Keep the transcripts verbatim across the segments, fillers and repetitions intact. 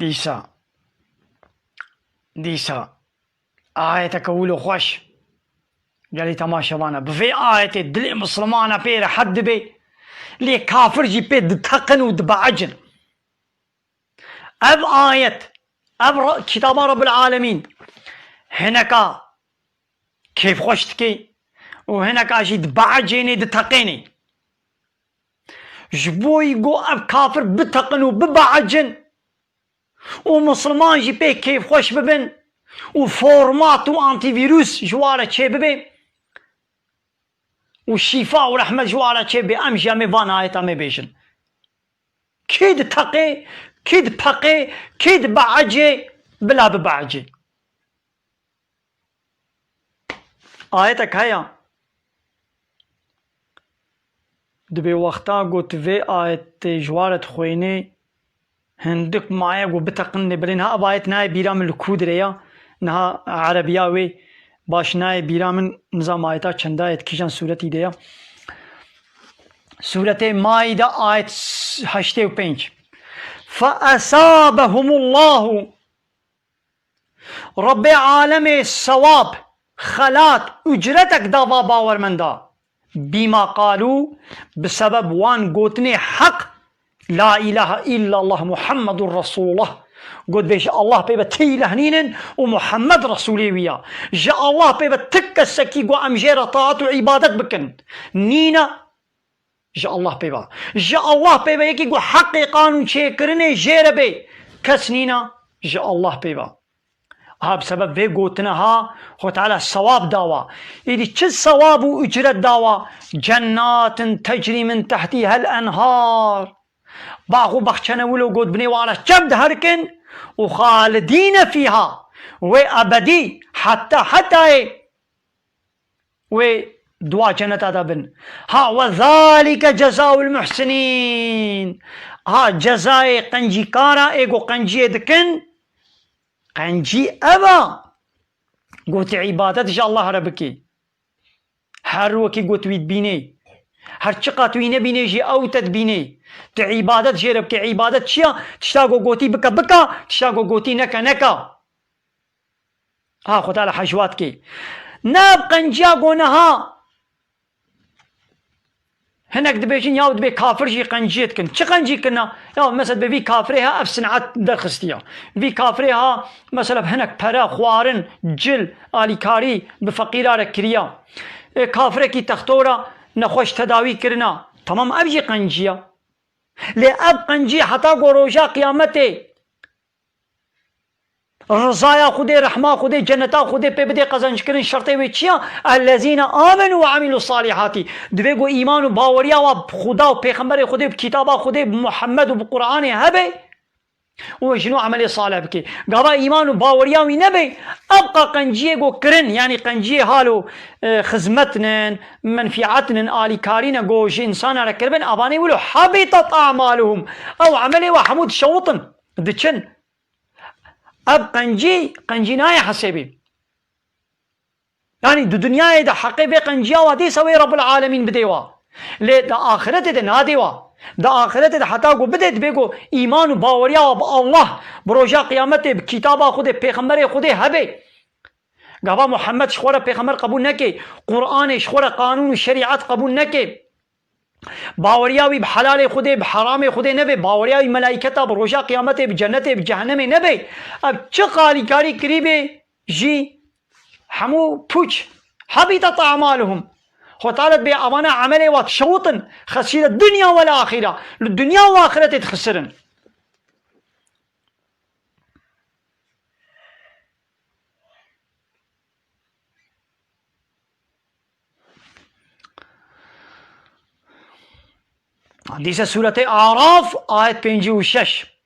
Dîsa, dîsa, ayeteke wilo xweş. Gelî temaşevana, bi vê ayetê dilê misilmana pê rehet dibe, lê kafir jî pê diteqin û dibeecin. Ev ayet, ev Ra-, kitaba Rabbul Alemîn hineka kêfxweş dike û hineka jî dibeecênê, diteqênê. Ji bo yî got ev kafir biteqin û bibeecin û misilman jî pê kêfxweş bibin û format û antîvîrus ji wa re çêbibe û şîfa û rehmet ji wa re çêbe, em jî em ê van ayeta me bêjin. Kê diteqê, kê dipeqê, kê dibeecê, bila bibeecê. Ayetek heye. Dibê wexta got vê ayetê ji wa re dixwênê, hindik maye got biteqinê, belê niha ev ayet nayê bîra min li ku dirê ya, niha erebiya wê baş nayê bîra min, nizam ayeta çendayê di kîjan sûretî de ya. Sûretê Maîde ayet heştê û pênc. Fe esabehumullahu Rabbê alemê sewab, xelat, ucretek da va bawermenda. Bîma qalû, bi sebeb wan gotinê heq, La ilahe illallah Muhammedur Resulullah. Got bê ji Allah pê ve ti îlah nînin û Muhammed Resulê wî ya. Ji Allah pê ve ti kesekî got em jê re taat û îbadet bikin, nîne. Ji Allah pê ve. Ji Allah pê ve yekî ku heqê qanûn çêkirinê jê re bê. Kes nîna ji Allah pê ve. Ha, bi sebeb vê gotina ha, Xwe Teala sewab dawa. Îdî çi sewab û ucret dawa? Cennatin tecrî min tehtîhel enhar. Bax û baxçene wilo got binê wan re çem diherikin û xalidîne fîha. Wê ebedî heta hetayê wê dua ceneta de bin. Ha, we zalike cezaul muhsinîn. Ha, cezayê qencîkara ê ku qenciyê dikin, qencî ev a. Gotî îbadet ji Allah re bikî. Her wekî got wî dibînê. Her çiqa tu wî nebînê jî ew te dibînê. Tu îbadet jê re bikî. Îbadet çi ya? Tişta ku gotî bike bike, tişta ku gotî neke neke. Ha, Xwe Teala hejwat kê. Ne ev qenciya ku niha hinek dibêjin, ya dibê kafir jî qenciyê dikin. Çi qencî kirina? Ya mesela dibê vî kafirê ha ev sinat derxistiya. Vî kafirê ha mesela hinek pere, xwarin, cil, alîkarî bi feqîra re kiriya. Ê, kafirekî textora nexweş tedawî kirina. Tamam, ev jî qenciya. Lê ev qencî heta ku roja qiyametê rizaya Xwedê, rehma Xwedê, ceneta Xwedê pê bidê qezenckirin, şertê wê çi ya? Ellezîne amenu ve amilus salihati. Divê ku îman û baweriya wa bi Xuda û pêxemberê Xwedê, bi kitaba Xwedê, bi Muhammed û bi Qur'anê hebe û ji nû emelê salih bike. Gava îman û baweriya wî nebe, ev qa qenciyê ku kirin, yanî qenciyê halo, e, xizmetnin, menfiatnin, alîkarîne ku ji însana re kiribin, abanê wilo habitat amaluhum. Ew emelê wa hemû dişewitin, diçin. Ev qencî, qencî nayê hesêbê. Yanî di dinyayê de heqê vê qenciya wa dîsa wê Rabbul Alemîn bidê wa. Lê di axiretê de nadê wa. Di axiretê de heta ku bidê, dibê ku îman û baweriya wa bi Allah, bi roja qiyametê, bi kitaba Xwedê, pêxemberê Xwedê hebe. Gava Muhammed ji xwe re pêxember qebûl neke, Qur'anê ji xwe re qanûn û şerîet qebûl neke. Baweriya wî bi helalê Xwedê, bi heramê Xwedê nebe. Baweriya wî melaîketa, bi roja qiyametê, bi cennetê, bi cehennemê nebe. Ev çi qalîkarî kirî bê jî hemû pûç. Habitat amaluhum. Xwe Teala dibê evana emelê wa dişewitin. Xesîre dinya wel axîra. Li dinya û axiretê dixisirin. Dîse Sûretê Araf, ayet pêncî û şeş.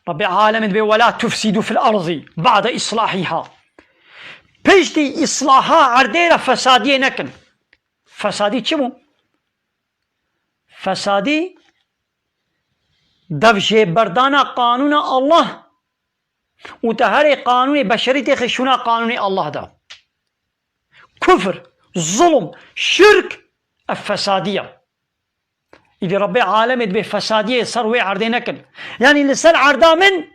Rabbê Alemê dibê, "Wela tufsîdû fil erdî ba'de islahîha." Piştî islaha erdê re fesadiyê nekin. Fesadî çi bû? Fesadî dev jêberdana qanûna Allah û te herê qanûnê beşerî têxe şûna qanûnê Allah de. Kufr, zulm, şirk, ev fesadî ye. Îdî Rebbê alemê dibê fesadiyê ser wê erdê nekin. Yanî li ser erda min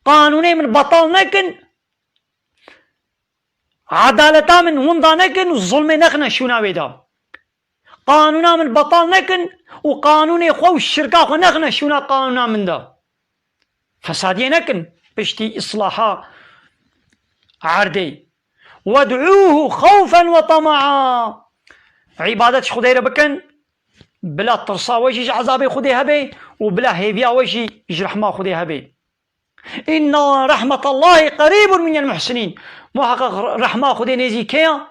qanûnê min betal nekin, edaleta min winda nekin û zulmê nexine şûna wê de. Qanûna min betal nekin û qanûnê xwe û şirka xwe nexine şûna qanûna min de. Fesadiyê nekin piştî islaha erdê. Wed'ûhu xewfen we tama'a. Îbadet ji Xwedê re bikin, bila tirsa we jî ji ezabê Xwedê hebe û bila hêviya we jî ji rehma Xwedê hebe. Inna rahmetallahî qerîbun minel muhsinîn. Muheqeq rehma Xwedê nêzîkê ya,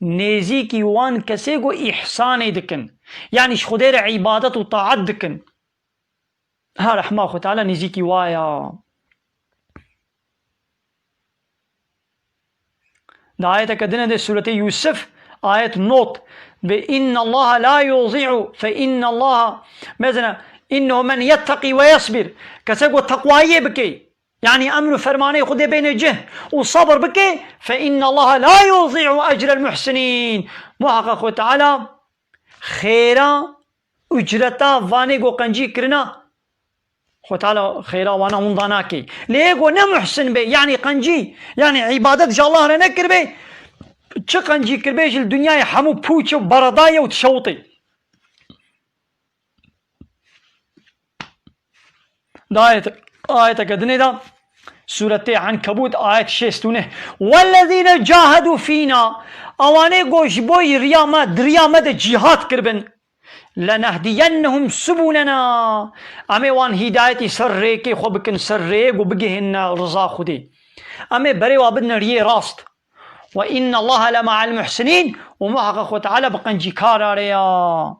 nêzîkî wan kesê ku îhsanê dikin. Yanî ji Xwedê re îbadet û taet dikin. Ha, rehma Xwe Teala nêzîkî wa ya. Di ayeteke din de sûretê Yûsif, ayet not, ve innallaha la yudî'u, fe innallaha, mesela, innehu men yetteqî ve yesbir. Kesek ku teqwayiyê bike, yanî emr û fermanê Xwedê bêne cih û sabir bike, fe innallaha la yudî'u ecrel muhsinîn. Muheqeq Xwe Teala xêra, ucreta vanê ku qencî kirina, Xwe Teala xêra wana winda nake. Lê yê ku ne muhsin be, yanî qencî, yanî îbadet ji Allah re nekiribe, çi qencî kiribe jî li dinyayê hemû pûç û beredayê û dişewitê. Di ayet-, ayeteke dinê de, Sûretê Enkebût, ayet şêst û neh. Wellezîne cahedû fîna, ewanê ku ji bo riya me, di riya me de cîhad kiribin. Lenehdiyennehum subulena. Em ê wan hîdayetî ser rêkê xwe bikin, ser rêyê ku bigihîne riza Xwedê. Em ê berê wa bidine riyê rast. Ve innallaha lema'al muhsinîn. Û muheqeq Xwe Teala bi qencîkara re ya.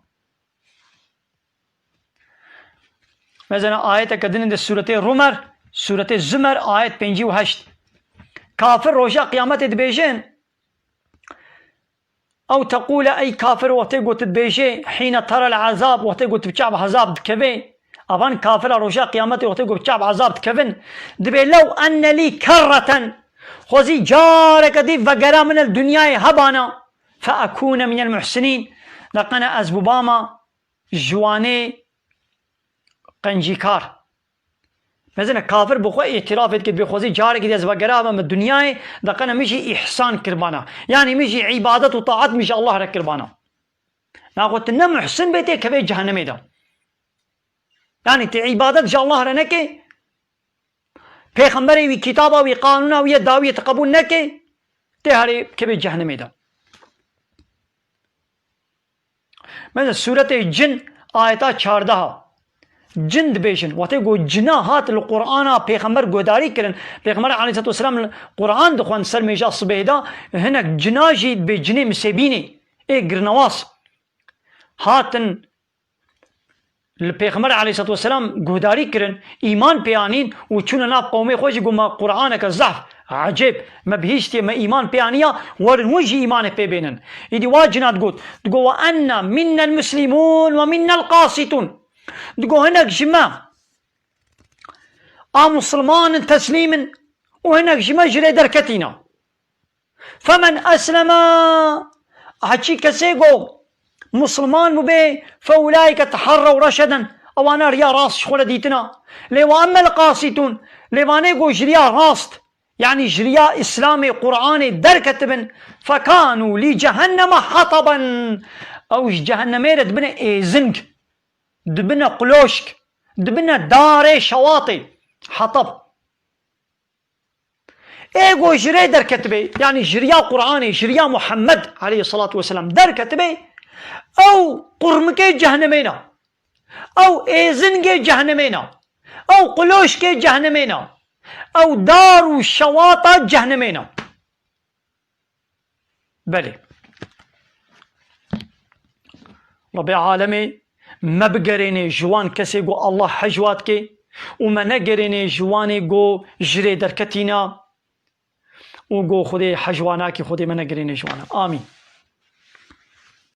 Mesela ayeteke din de sûretê Rumer, sûretê Zumer, ayet pêncî û heşt. Kafir roja qiyametê dibêjin, ew teqûle, ey kafir, wextê ku tu dibêjê, hîne terel ezab, wextê ku tu bi çav ezab dikevê, avan kafira roja qiyametê wextê ku bi çav ezab dikevin, dibê lew enne lî kerreten, xwezî careke dî vegera min el dinyayê hebana, fe ekûne minel muhsinîn, deqene ez bibama ji wanê qencîkar. Mezine kafir bi xwe îtirafê dike, dibê xwezî carekî dî ez vegera bim bi dinyayê, deqene min jî îhsan kiribana. Yanî min jî îbadet û taet min ji Allah re kiribana. Naxwe tu ne muhsin bê tê kevê cehennemê de. Yanî tu îbadet ji Allah re neke, pêxemberê wî, kitaba wî, qanûna wî yê dawiyê tu qebûl neke, tê herê kevê cehennemê de. Mesela sûretê Cin, ayeta çardeha. Cin dibêjin. Wextê ku cina hat li Qur'ana Pêxember guhdarî kirin, Pêxember aleyhisselatu vesselam li Qur'an dixwend ser mêja sibehê de, hinek cina jî dibê cinê misêbînê, ê girnewaz. Hatin li Pêxember aleyhisselatu vesselam guhdarî kirin, îman pê anîn û çûne nav qewmê xwe jî got, me Qur'aneke zehf, ecêb, me bihîstiye, me îman pê aniya, werin hûn jî îmanê pê bênin. Îdî wa cina digot, digot, "Ve enna minnel muslimûn ve minnel qasitûn." Digot, hinek ji me a musilman in, teslîm in û hinek ji me ji rê derketîne. Femen esleme, heçî kesê ku musilman bûbe, fe ulaîke teherrew reşeden, ewana riya rast ji xwe re dîtina. Lê ve emmel qasitûn, lê vanê ku ji riya rast, yanî ji riya Îslamê, Qur'anê derketibin, fekanû lî cehenneme hataben, ew ji cehennemê re dibine êzing, dibine quloşk, dibine darê şewatê, hatab. Ê ku ji rê derketibe, yanî ji riya Qur'anê, ji riya Muhammed aleyhisselatu vesselam derketibe, ew qurmikê cehnemê ne. Ew êzingê cehnemê ne. Ew quloşkê cehnemê ne. Ew dar û şewata cehnemê ne. Belê. Rebê alemê me bigerênê ji wan kesê ku Allah hej wa dike û me negerênê ji wanê ku ji rê derketîna û ku Xwedê hej wa nakî, Xwedê me negerênê ji wana. Amîn.